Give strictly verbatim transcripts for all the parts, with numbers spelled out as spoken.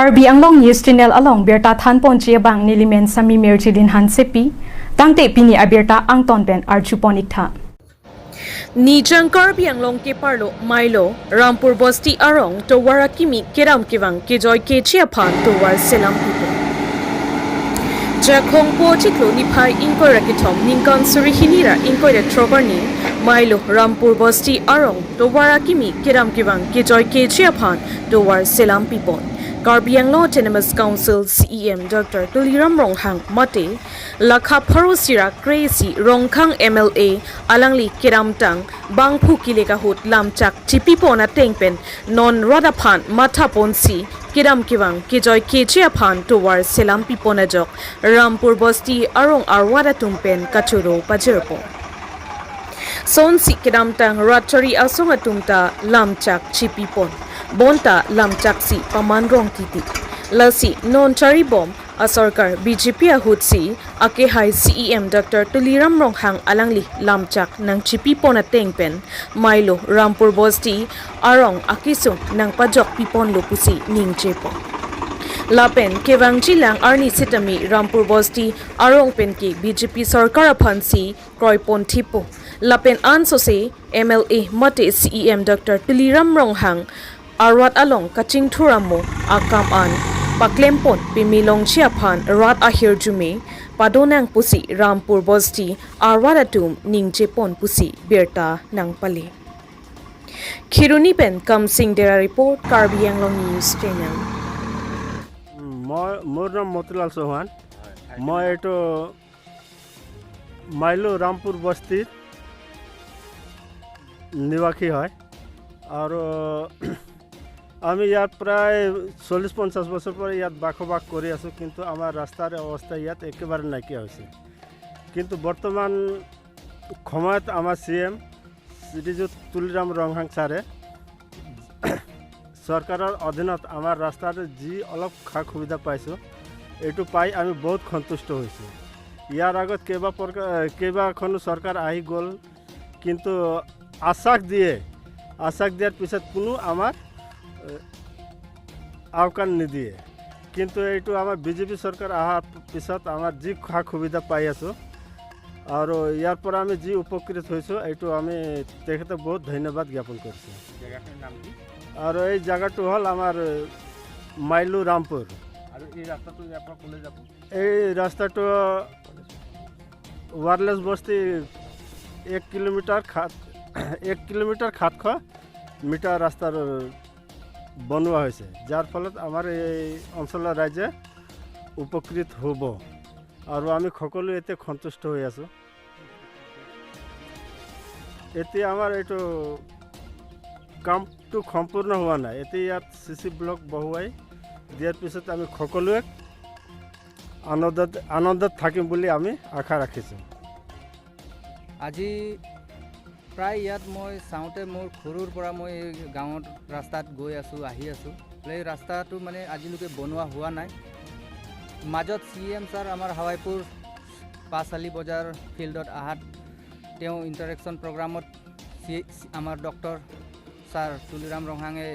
Karbi Anglong News Channel along birta thanponji abang nelimen Sami Mirjilin Hansepi, tangte pini abirta angton pen arjupon iktha. Nijang Karbi Anglong keparlo Mailo Rampur Bosti arong tovar akimi kedam kevang kejoi keji aphan tovar selam pipon. Jakhong po chiklo niphai ingkoi ra kethom ningkan suri hini ra ingkoi ra throk arni Mailo Rampur Bosti arong tovar akimi kedam kevang kejoi keji aphan tovar selam pipon. Karbi Anglong Autonomous Council C E M Doctor Tuliram Ronghang mate lakha pharo sira kre-isi Rongkhang M L A alangli kedamtang bangphu kelek ahut lamchak chipipon ateng pen non rat aphan mathaponsi kedam kevang kejoi keji aphan tovar selam pipon ajok Rampur Bosti arong arwat atum pen kachoro pajirpon. Sonsi kedamtang rat chari asong atum ta lamchak chipipon. Bonta lamchak si paman rong titi. Lasi non charibom asorkar B J P ahutsi akehai C E M Doctor Tuliram Ronghang alangli lamchak nangchipipon ateng pen Mailo Rampur Bosti arong akesung nangpajok piponlo pusi ningjepon. Lapen kevangjilang arni sitame Rampur Bosti arong pen ke B J P sorkar aphansi kroipon thipo. Lapen ansose M L A mate C E M Doctor Tuliram Ronghang arwat along kachingthur amo akam an paklempon peme longji aphan rat ahirjume padonang pusi Rampur Bosti arwat atum ningjepon pusi birta nangpale. Kheroni pen Kamsing Dera report, Karbi Anglong News Channel. মই মোৰ নাম মতিলাল চৌহান। মই এইটো মাইলো ৰামপুৰ বস্তিৰ নিবাসী হয়। আৰু আমি ইয়াত প্ৰায় চল্লিছ পঞ্চাছ বছৰ পৰা ইয়াত বসবাস কৰি আছোঁ, কিন্তু আমাৰ ৰাস্তাৰ অৱস্থা ইয়াত একেবাৰে নাইকিয়া হৈছে। কিন্তু বৰ্তমান সময়ত আমাৰ চি এম শ্ৰীযুত তুলিৰাম ৰংহাং ছাৰে চৰকাৰৰ অধীনত আমাৰ ৰাস্তাত যি অলপ সা সুবিধা পাইছোঁ, এইটো পাই আমি বহুত সন্তুষ্ট হৈছোঁ। ইয়াৰ আগত কেইবা প্ৰকাৰ কেইবাখনো চৰকাৰ আহি গ'ল, কিন্তু আশ্বাস দিয়ে, আশ্বাস দিয়াৰ পিছত কোনো আমাৰ এ, আওকাণ নিদিয়ে। কিন্তু এইটো আমাৰ বি জে পি চৰকাৰ অহাৰ পিছত আমাৰ যি সা সুবিধা পাই আছোঁ আৰু ইয়াৰ পৰা আমি যি উপকৃত হৈছোঁ, এইটো আমি তেখেতক বহুত ধন্যবাদ জ্ঞাপন কৰিছোঁ। জেগাখিনিৰ নাম কি? আৰু এই জেগাটো হ'ল আমাৰ মাইলু ৰামপুৰ। আৰু এই ৰাস্তাটো ইয়াৰ পৰা ক'লৈ যাব? এই ৰাস্তাটো ৱাৰলেছ বস্তি এক কিলোমিটাৰ সাত এক কিলোমিটাৰ সাতশ মিটাৰ ৰাস্তাৰ বনোৱা হৈছে, যাৰ ফলত আমাৰ এই অঞ্চলৰ ৰাইজে উপকৃত হ'ব আৰু আমি সকলো এতিয়া সন্তুষ্ট হৈ আছোঁ। এতিয়া আমাৰ এইটো কামটো সম্পূৰ্ণ হোৱা নাই। এতিয়া ইয়াত চি চি ব্লক বহুৱাই দিয়াৰ পিছত আমি সকলোৱে আনন্দত আনন্দত থাকিম বুলি আমি আশা ৰাখিছোঁ। আজি প্ৰায় ইয়াত মই চাওঁতে মোৰ সৰুৰ পৰা মই এই গাঁৱত ৰাস্তাত গৈ আছোঁ, আহি আছোঁ। বোলে এই ৰাস্তাটো মানে আজিলৈকে বনোৱা হোৱা নাই। মাজত চি এম ছাৰ আমাৰ হাৱাইপুৰ পাঁচআলি বজাৰ ফিল্ডত অহাত তেওঁ ইণ্টাৰেকশ্যন প্ৰগ্ৰামত চি আমাৰ ডক্টৰ ছাৰ তুলিৰাম ৰংহাঙে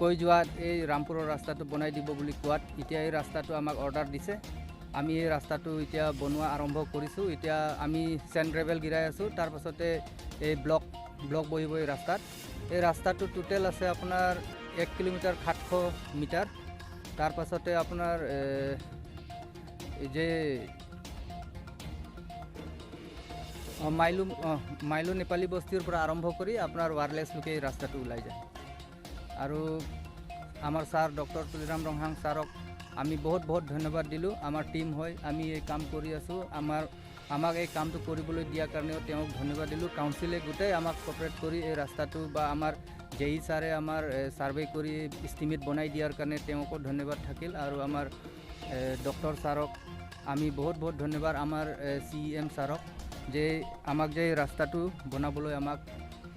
কৈ যোৱাত এই ৰামপুৰৰ ৰাস্তাটো বনাই দিব বুলি কোৱাত এতিয়া এই ৰাস্তাটো আমাক অৰ্ডাৰ দিছে। আমি এই ৰাস্তাটো এতিয়া বনোৱা আৰম্ভ কৰিছোঁ। এতিয়া আমি চেণ্ড গ্ৰেভেল গিৰাই আছোঁ। তাৰ পাছতে এই ব্লক ব্লক বহিব এই ৰাস্তাত। এই ৰাস্তাটো টোটেল আছে আপোনাৰ এক কিলোমিটাৰ সাতশ মিটাৰ। তাৰ পাছতে আপোনাৰ এ, এই যে অ, মাইলু অ, মাইলু নেপালী বস্তিৰ পৰা আৰম্ভ কৰি আপোনাৰ ৱাৰলেছলৈকে এই ৰাস্তাটো ওলাই যায়। আৰু আমাৰ ছাৰ ডক্টৰ তুলিৰাম ৰংহাং ছাৰক আমি বহুত বহুত ধন্যবাদ দিলোঁ। আমাৰ টিম হৈ আমি এই কাম কৰি আছোঁ। আমাৰ আমাক এই কামটো কৰিবলৈ দিয়াৰ কাৰণেও তেওঁক ধন্যবাদ দিলোঁ। কাউন্সিলে গোটেই আমাক কপাৰেট কৰি এই ৰাস্তাটো বা আমাৰ জে ই ছাৰে আমাৰ এ, ছাৰ্ভে কৰি এষ্টিমেট বনাই দিয়াৰ কাৰণে তেওঁকো ধন্যবাদ থাকিল। আৰু আমাৰ এ, ডক্টৰ ছাৰক আমি বহুত বহুত ধন্যবাদ আমাৰ চি ই এম ছাৰক যে আমাক যে এই ৰাস্তাটো বনাবলৈ আমাক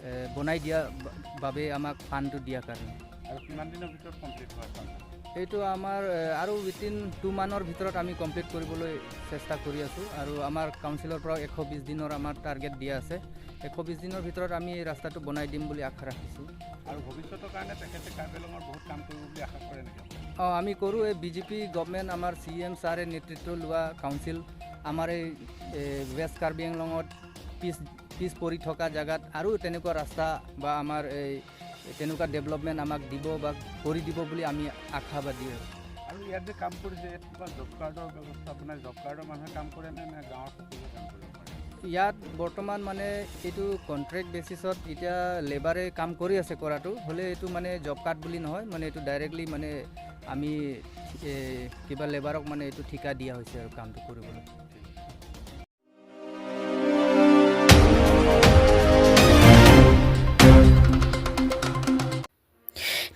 এ, বনাই দিয়া বা- বাবে আমাক ফাণ্ডটো দিয়াৰ কাৰণে। আৰু কিমান দিনৰ ভিতৰত কমপ্লিট হোৱাৰ চান্স আছে? এইটো আমাৰ এ, আৰু উইথিন টু মান্থৰ ভিতৰত আমি কমপ্লিট কৰিবলৈ চেষ্টা কৰি আছোঁ আৰু আমাৰ কাউন্সিলৰ পৰাও এশ বিছ দিনৰ আমাৰ টাৰ্গেট দিয়া আছে। এশ বিছ দিনৰ ভিতৰত আমি ৰাস্তাটো বনাই দিম বুলি আশা ৰাখিছোঁ। আৰু ভৱিষ্যতৰ কাৰণে তেখেতে কাৰ্বি আংলঙৰ বহুত কাম কৰিব বুলি আশা কৰে নেকি? অ, আমি কৰোঁ। এই বি জে পি গভৰ্ণমেণ্ট, আমাৰ চি এম ছাৰে নেতৃত্ব লোৱা কাউন্সিল, আমাৰ এই এ, ৱেষ্ট কাৰ্বি আংলঙত পিছ পিছ পৰি থকা জেগাত আৰু তেনেকুৱা ৰাস্তা বা আমাৰ এই তেনেকুৱা ডেভেলপমেণ্ট আমাক দিব বা কৰি দিব বুলি আমি আশাবাদী আৰু। আৰু ইয়াত যে কাম কৰিছে, ইয়াত কিবা জব কাৰ্ডৰ ব্যৱস্থা, আপোনাৰ জব কাৰ্ডৰ মানুহে কাম কৰে নে, নে গাঁৱৰ সকলোৱে কাম কৰিব পাৰে? ইয়াত বৰ্তমান মানে এইটো কণ্ট্ৰেক্ট বেচিছত এতিয়া লেবাৰে কাম কৰি আছে কৰাটো, হ'লে এইটো মানে জব কাৰ্ড বুলি নহয়, মানে এইটো ডাইৰেক্টলি মানে আমি এ, কিবা লেবাৰক মানে এইটো ঠিকা দিয়া হৈছে আৰু কামটো কৰিবলৈ।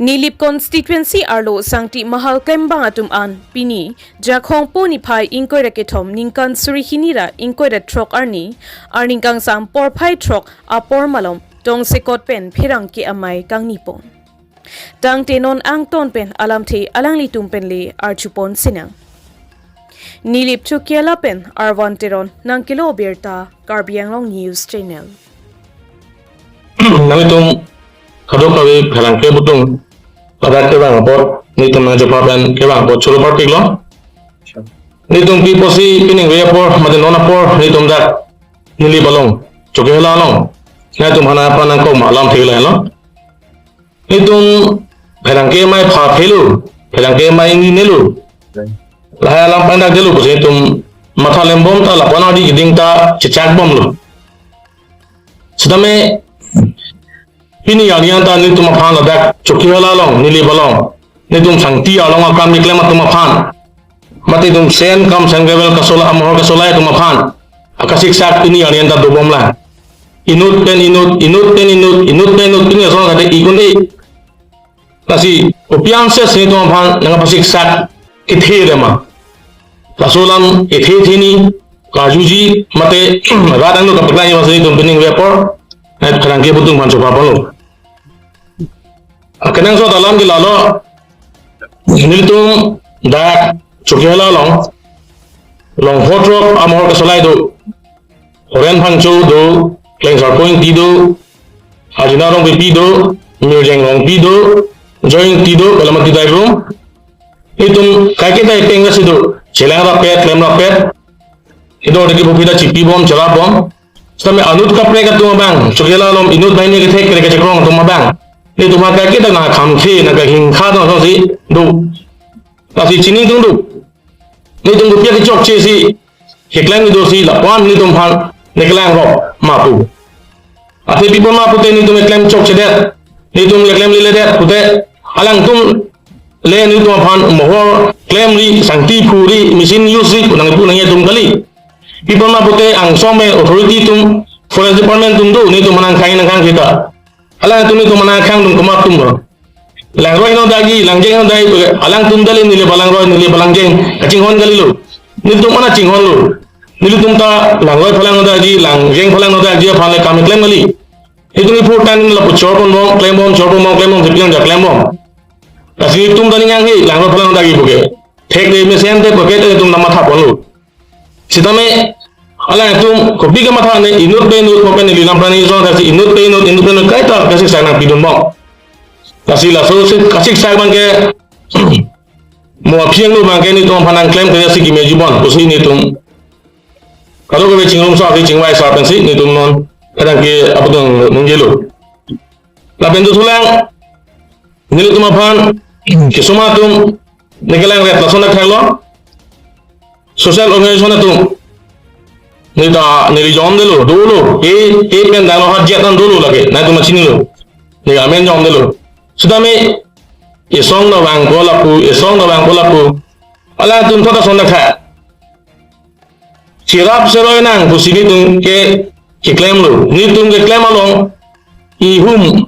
Nilip constituency arlo Sangti Mahal klembang atum an pini Jakhong po niphai ingkoi ra kethom ningkan suri hini ra ingkoi ra throk arni, arni kangsam porphai throk apor malom tongsekot pen pherangke amei kangni pon. Tangte non angton pen alamthe alanglitum pen le arjupon sinang. Nilip Chokihola pen Arvan Teron nangkelo birta, Karbi Anglong News Channel. Nangtum kadokave pherangke atum ladak kevang apot nangtum nangjopa pen kevang apot choro parpiklo. Nangtum pi pusi pining ve apor mate non apor nangtum dak Nilip along, Chokihola along nangtum hana apa nangkok ma alam theklo. Nangtum pherangke amei pha phelo, pherangke amei ingni nelo. Lahai alam pangdak delo pusi nangtum matha lembom ta lapu-an adi keding ta chechak bomlo. Sitame pini arni an ta nangtum aphan ladak Chokihola along, Nilip along, nangtum Sangti along akam keklem atum aphan, mate nangtum Sen Kam Sen Gravel kasola amohor kasolai atum aphan akasiksak pini arni an ta dobomlang. Inut pen inut, inut pen inut, inut pen inut, pini ason kate ikun de. Lasi kopi ansi nangtum aphan nangpasiksak kethe dema. Laso alam ethe theni karjuji mate rat angno kapeklang iwa si nangtum pining ve apor, eh, pherangke atum aphan chopa ponlo. Akenangsot alam ke lalo, nangtum dak Chokihola along, Longpho throk amohor kasolai do, Horen Phangcho do, Klengsarpo Ingti do, Arjuna Rongpipi do, Mirjeng Rongpi do, Joy Ingti do, Kalamati Daibrum. Nangtum kaiketa ipeng si do, chelang rapet, klem rapet. Ido de ki bupida chipi bom, chela bom. Sitame anut kaprek atum abang, Chokihola along inut banghini kethek kere kechekrong atum abang, nangtum kaiketa nangkhamkhe, nangkahingkha atum si do. Lasi chini tung do. Nangtum kopi kechokche si keklem do si lapu-an nangtum aphan nangkelang rok ma pu. Athe pi pon ma pute nangtum keklem chokchedet, nangtum keklem leledet pute alangtum le nangtum aphan mohor klemri, sangti phuri, machine use ri pu nangpu nangji atum kali. Pi pon ma pute angsong me authority atum, forest department atum do, nangtum aphan nangkhang nangkhang kita. Alangtum nangtum aphan nangkhang atum komat atum do. Langroi henodakji, langjeng henodakji, alangtum dali Nilip alangroi, Nilip alangjeng kachinghon kalilo. Nangtum mana chinghonlo. Nelitum ta langroi phalang henodakji, langjeng phalang henodakji aphan le kam keklem kali. Itum iphu tan lapu chor ponbom, klembom, chor ponbom, klembom, jepiang ja klembom. Lasi itum ta ning hanghe, langroi phalang henodakji puke. Thek de mesen te puke te itum nangmatha ponlo. Sitame alangtum kopi kematha ne inut pe inut, kopi ne lilam prani zon kasi inut pe inut, inut pe inut kaita kasiksak nangpidunbom. Lasi laso si kasiksak abangke mo aphiang lo abangke nangtum aphan nangklem kaya si kimejibom pusi nangtum kadokave chingrumso ave chingvai sa pensi nangtum non kadang ke apa tung nunggelo. Lapen dothulang nelitum aphan kesoma atum nangkelang ret lason thanglo. Social organization atum neta neli jom delo dolo, e e pen dang lo hat jet an dolo lake, nangtum chinilo. Ne amen jom delo. Sitame esong na vangpo lapu, esong na vangpo lapu. Alangtum thot ason tha. Cherap cheroi nang pusi nangtum ke keklemlo. Nangtum keklem along ihum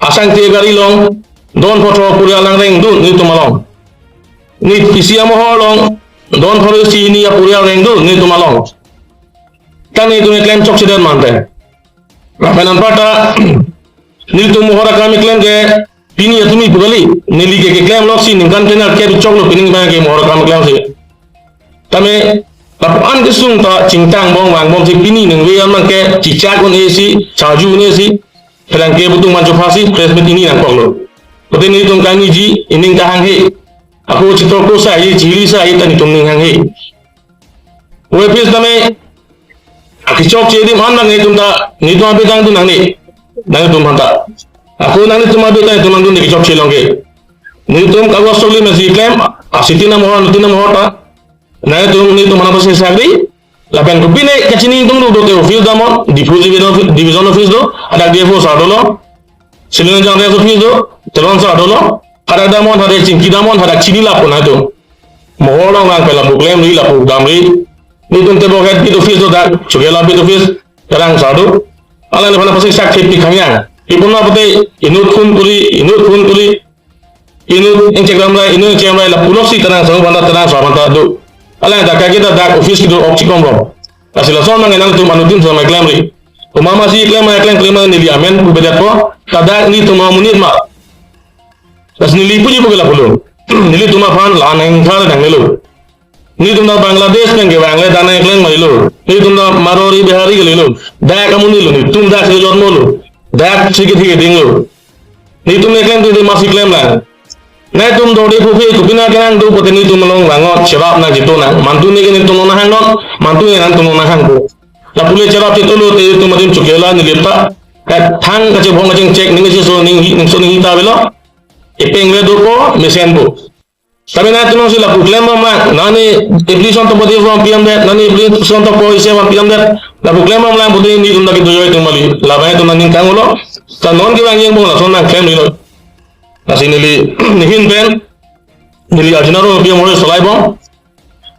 asangti gari along don pho thro aporial nangreng do nangtum along. Neli isi amohor along don pho isi hini aporial reng do nangtum along. Tang nangtum keklem chokchedet mante. Lapen anparta nelitum mohor akam keklem ke Pini atumi pu kali, neli ke keklem loksi ningkan tenar ke choklo pining bang ke mohor akam klemsi. Tame, lapu-an kesung ta chingtang bom vang bomsi pini ningve amang ke chichak un-esi, charju un-esi, pherangke putung mancho phasi, press meet ini nangkoklo. Pute nelitum kaningjeji, ining kahang he. Ako chitor ko sa ye, chili sa ye, ta netum ning hang he. Ove office tame, akichok chedim an nang netum ta, netum abidang tu nangne, nanglitum aphanta. Ako nanglitum abidang tu nangtum nekichok chelong ke. Netum kawa soli masi klem, asiti nam hor, nutin nam hor ta. Nanglitum, netum mana pasi sakri, lapen kopine kachini tung do te office damnon, Diphu division office, division office do, ada D F O sir dolo, Silon Jang office do, Telon sir dolo, ada damnon, ada chingki damnon, ada chini lapu nanglitum. Mohor long lang pela buklem ri lapu damri. Netum te boket beat office do dak, Chokihola beat office, kadang sadu. Alang le mana pasi sak thip ti khangyang. Ipun na pute inut phone kuri, inut phone kuri, inut ingchek ramrai, inut ingchek ramrai lapuloksi kadang sadu aphanta, kadang sadu aphanta do. Alang dak kaki dak office kedo ok chikom rom. Lasi lason nang nangtum anutin sama klemri. Uma masi klem ma klem klem ma neli amen pu bedat po. Kadak netum amonit ma. Lasi neli puji pu ke lapulo. Nelitum aphan la-an hengthar nangnelo. Netum ta Bangladesh pen kevang le dan nangklem ma-ilo. Netum ta Marwari Bihari ke-ilo. Dak amonit lo, netum dak si jonmo lo. Dak si kethi keding lo. Netum nangklem te masi klem lang. Netum dorde phuphe kopine kenang do pute netum along vangot cherap nangchito nang. Mantu ne ke netum nanghang non, mantu ne nangtum nanghang po. Lapu le cherap chitolo te netum adim Chokihola nilip ta. Kathang kachebong kachingchek ning kacheso ning hi, ning so ning hi ta avelo. Epeng le dopo, mesen po. Tapi nangtum si lapu klem bom lang, nani application to bodi from P M det, nani application to po isi from P M det, lapu klem bom lang pute netum ta kedo joi tum mali, labang tum nangning kanglo, ta non kevang jeng bom lason nangklemri lo. Lasi neli, nehin pen, neli ajinaro P M hoi solai bom,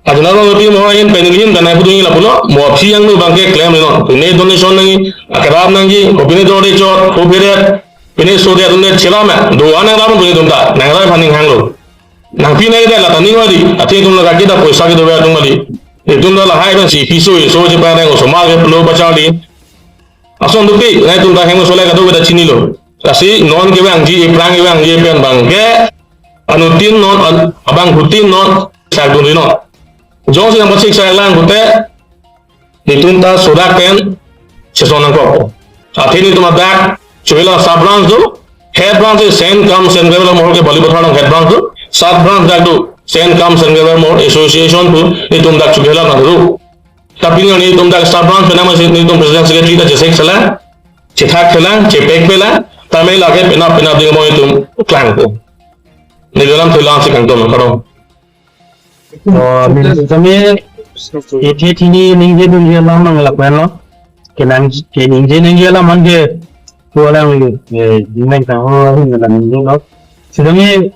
ajinaro P M hoi hin pen neli hin pen nai pudun lapulo, mo aphi yang nu bangke klemri lo, pine donation nangji, akarap nangji, kopine dorde chot, kopine, pine so de atum de chelam, do-an nanglam pine tum ta, nangrai phan ning hanglo. Nangpi nangke la ta ning wadi, athe tum la kaki ta poisa kedo atum wadi. Itum ta lahai pensi piso iso chepareng osomar ke pulo pacharli. Ason dopi, nangtum ta hem solai kadokave ta chinilo. Lasi non kevangji, ephrang kevangji pen bangke, anutin non, an-, abangphutin non, sakdunri non. Jongsi nangpachik saklang pute, netum ta sodak pen cheson nangkok. Athe netum adak Chokihola sub branch do, head branch si Saint cum Saint Gabriel Mohor ke Balipathar along head branch do, sub branch dak do Saint cum Saint Gabriel Mohor Association pu netum dak Chokihola nang do. Tapi netum dak sub branch penang masi netum president secretary ta chesek selang, chethak selang, chepek pelang, tame lake penap penap ding mo netum klang ko. Neli alam thulang si kangton karo. Oh, amin. Kami, isi isi ningjedun alam nang lakukan lo. Kenang, keningje ningje alam man ke. Ko alam ini, eh, nang tang ho, nang ningje lo. Sitame,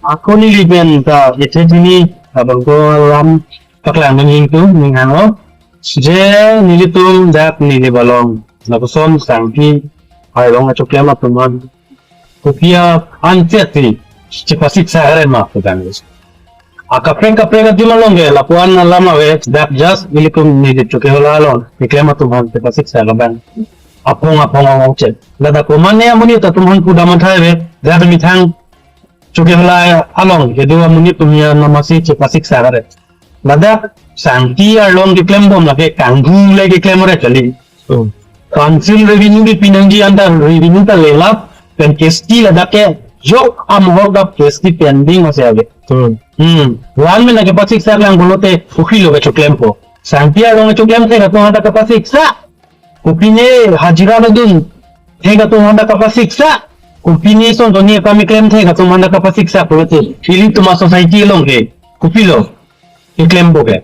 ako neli pen ta, isi isi abang ko alam paklang nangji tu, ning hang lo. Je nelitum dak neli balong, lapuson sangpi, arlong achoklem atum an. Kopi aphan chesi, chepasik sa karen ma putang. Akaprek kaprek adim along ke, lapu-an alam ave, dak just nelitum neli Chokihola along, keklem atum aphan chepasik sa labang. Apong apong apong chek. Ladak komatne amonit atum aphan pudam athai ave, dak methang Chokihola along, kedo amonit atum ya namasi chepasik sa karen. Ladak sangti arlong keklem bom lake kanghu le keklem re kali. Hmm. Council revenue kepi nangji anta revenue ta lelap pen K S T ladak ke jok amohor dap K S T pending masi ave. Hmm. Hmm. One min lake pasik sa lang bolote ukhi lo ke choklempo. Sangti arlong choklem thek atum anta kapasik sa. Kopine hajira ladun thek atum anta kapasik sa. Kopine son toni kami klem thek atum anta kapasik sa bolote. Ilitum a-society along ke. Kopilo. Keklem bo ke.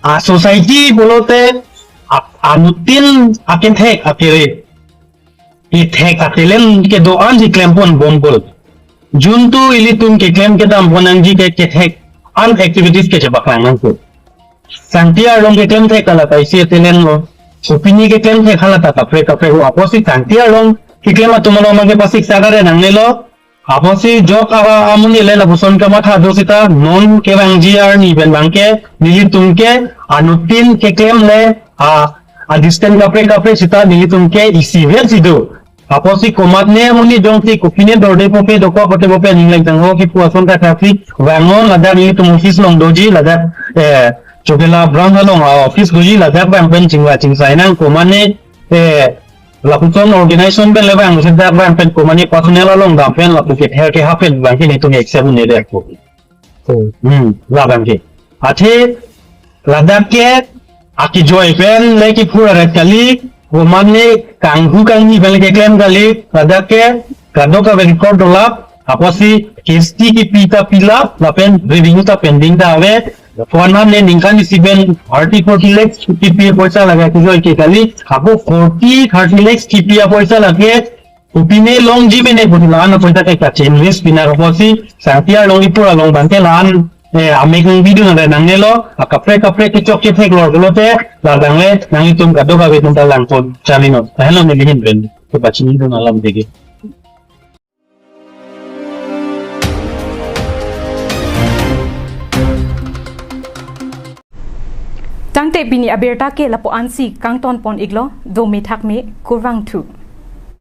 A-society bolote a-, anutin akenthek akere. Ithek atelem kedo-an si klempon bom bol. Juntu ilitum keklem kedam pon nangji ke kethek an activities ke chepaklang nangkok. Sangti arlong keklem thek kala kaisi atelem lo. Kopine keklem thek hala ta kaprek kaprek ho apotsi sangti arlong keklem atum along mang kepasik sa karen nangnelo. Apotsi jok ara amonit le lapuson kamatha do sita non kevangji arni pen bangke nelitum ke anutin keklem le a, a distance kaprek kaprek sita nelitum ke isivet si do. Apotsi komatne amonit jongsi kopine dorde pope dokok pote pope ning lang tangho kipu ason kathak si vangnon ladak nelitum office along doji ladak, eh, Chokela branch along a-office doji ladak vang pen chingvai chingsai nang komatne, eh, lapuson organization pen le vang ladak vang pen komatne personal along dam pen lapu kether ke happen vang ke nelitum accept un-e det ko. Hmm, labang ke. Athe ladak ke akejoi pen le kiphur aret kali, komatne kanghu kangni pen le keklem kali, ladak ke kadokave record dolap, apotsi K S T kipi ta pilap, lapen revenue ta pending ta ave, komatne ningkan isi pen thirty forty lakhs kipi apoisa lake akejoi ke kali, ako forty thirty lakhs kipi apoisa lake, kopine longji mene putila an apoisa ke kachin risk pina apotsi, sangti arlong ipur along bangke la-an, eh, amek nang video nang nangnelo, akaprek kaprek kechok kethek lor pulote, la dangle, nanglitum kadokave atum ta langpon, charlino, tahelo nelihin pen, kepachini dun alam dege. Tangte pini abirta ke lapu-ansi kangton pon iklo, dome thakme, kurvangthu.